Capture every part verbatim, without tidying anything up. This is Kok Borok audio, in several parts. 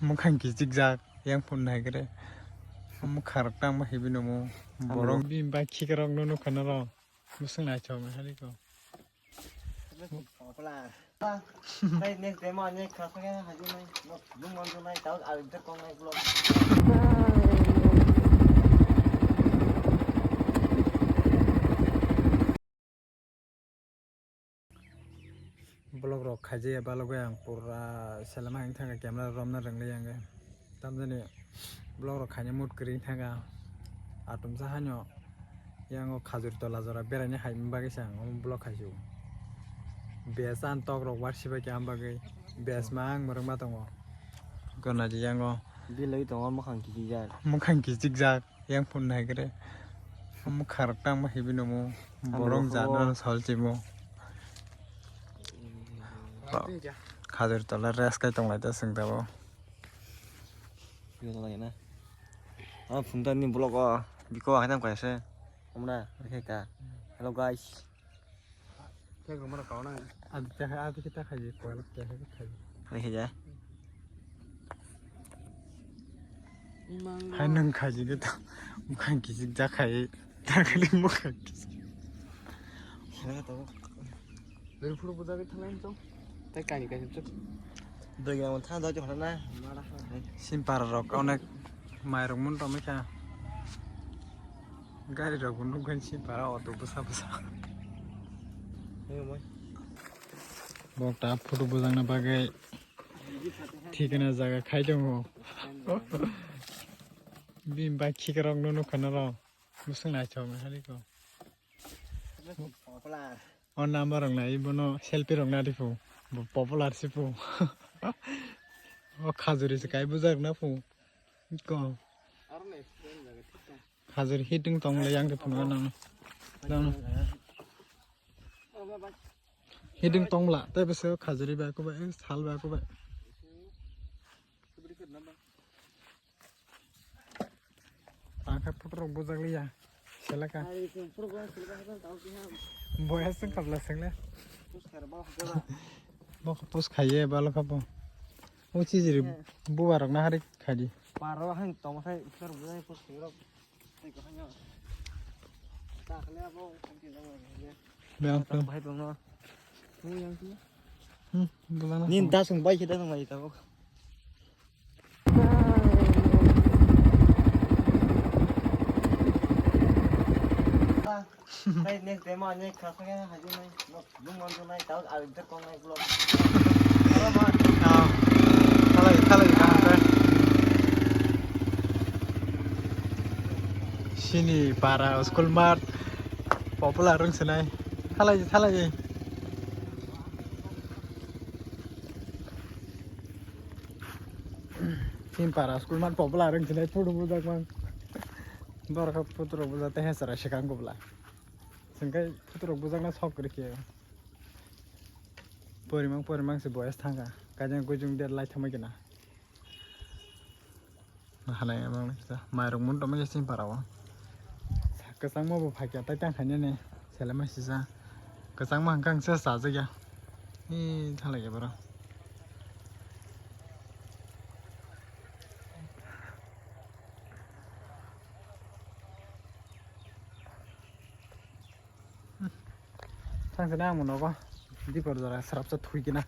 Mukhang kichikjak, yang phun nai kre. Mukha rok tang ma hibi nomo. Borok bini bai khikrok no nukha norok. Musung naithok nai hari ko. Tei next day mo ani khasake haji nai. No, bung manjo nai, tao abi de kong nai vlog. Vlog rok khaijaya balogwi ang pura selema wngkha camera romna rwngli ang tamjani vlog rok khaina mood kwrwi wngkha atomsa haino yango khajur tola jora beraina hai bagwi se ang omo vlog khaisio bes ang tok rok warsi bai khe ang bagwi bes ma ang mwrwkma tongo gana di yango bilai tongo mukhang kichijak mukhang kichijak. Yang phun nai kre. Mukha rok tang ma hibi nomo. Borok jana sal chimo. Khajur tola rest kai tong lai ta sing tabo. Yo lai na. Ah, phun ta ni vlog o. Biko ang tam kai se. Omna, khe ka. Hello guys. Khe gumara kauna. Adi khe, adi khe ta khaji, koila khe khaji. Hai khe ja. Hai nang khaji khe ta, bukan kisi ja khai, ta khali bukan kisi. Hai ta. Dari phuru buja khe thalai chong. Tai kani kani chong. Doi yang tha doi hora na. Mara hai. Simpar rok onek mai rok mun to mekha. Gari rok bo nukgwi si para auto bwsa bwsa. Bo ta photo bwjakna bagwi thikna jaga khai tongo. Bini bai khikrok no nukha norok. Musung naithok nai hari ko. O number rok nai bono selfie rok nari pu. Bo popular si pu. O khajuri se kai bwjak na pu. Ko. Khajur hiting tong le yang ke phunukna nang. Nang. Hiting tong la, tei bwswk khajuri bai kubai, sal bai kubai. Ang khe photo rok bujak liya. Selaka. Boya sing kabla sengle. Bo post khaiye balo kabo. O chijiri buwa rok na hari khaidi. Paro hang tong khai photo rok bujak post khairok. Bang, bang. Hmm, bulan apa? Nin dasung bai kita sama kita kok. Next day ma next class ke haji nai. Bung manjo nai, tao abis tak kong nai vlog. Thalai, thalai, kaham khe. Sini para school mat popular rung sinai. Thalai, thalai. Sini para school mat popular rung sinai, photo bujak mang. Borok photo rok bujak tei hesara swkang kubla. Sengkai photo rok bujakna sok kwrwi khe. Porimang porimang se boyes thangkha. Kaijang gujung der lai thangbai kena. Halai emang kisa. Mairok mun tongma kisa para o. Kwchangma bo phaikya tai tang khainani. Selema sisa. Kwchangma hwnkha ang se chajakya. Ee thalai khe boro. Thang sini ang nogo dipor jora srapsa thui kina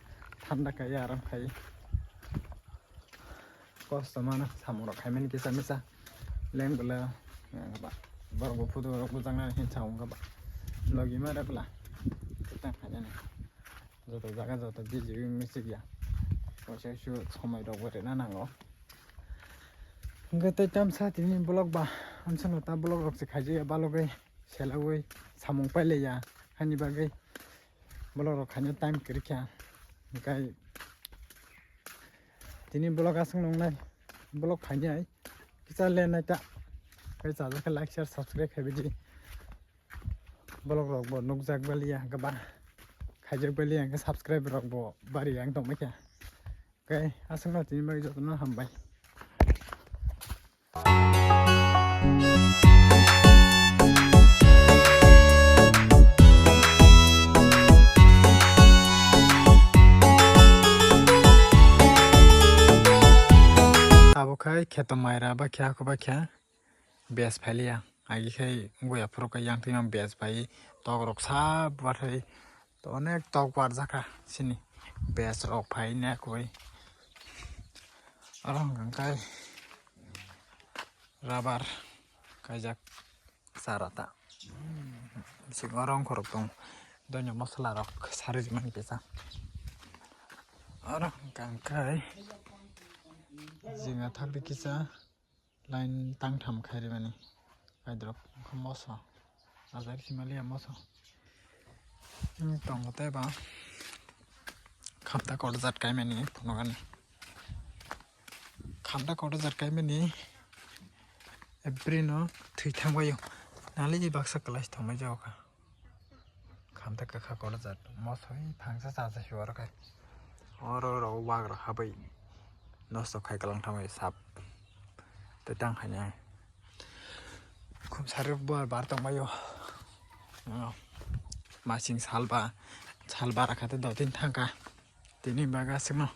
thanda kai aram kai. Kosto mano samung rok khaimani kisa misa leng bela ba borok bo photo rok bujang nani hin samung ba logi ma rok la tang khainani joto jaga joto busy wi misi ya. Waisa su somoi rok bo rena nango. Hingke tei tamsa tini vlog ba amsano ta vlog rok se khaijaya balogoi. Selawi samung pailaiya hani bagwi vlog rok khaina time kwrwikha. Hwnkhe tini vlog aswk nungnai vlog khainai kisa lenai ta. Tei chajakhe like, share, subscribe khaibidi. Vlog rok bo nukjak baliya hwnkhe ba khaijak baliya hwnkhe subscribe rok bo bari yang tongmai kha. Hwnkhe aswkno tini bagwi jotono hambai. Abo khai kheto maira ba khe ako ba khe bes phailiya. Agi khai wngya phuru khe yang twi bes phai tok rok sa bathai to onek tok barjaka sini bes rok phai ne koi. Oro hwnkha khai rubber kaijak chara ta. Bisingo rong khorok tong. Doino masala rok sari mani kisa. Oro hwnkha khai jinga thakdi kisa line tangtham khairi mani. Kaidrok moso. Ajak simaliya moso. Tongo tei ba khamta kotor jat kaimani phunukani. Khamta kotor jat kaimani. April no thwi thangbaio. Nali baksa class thangbai jago kha. Khamta kwkha kotor jat. Mosoi thangsa chasa hiyo oro khai. Oro oro wak rok habai. Nosto khai kalang thangbai sap. Tei tang khainai. Khum sari bar bar tongbaio. Masing salba salba rakha tei dotini thangkha. Tini baga simo.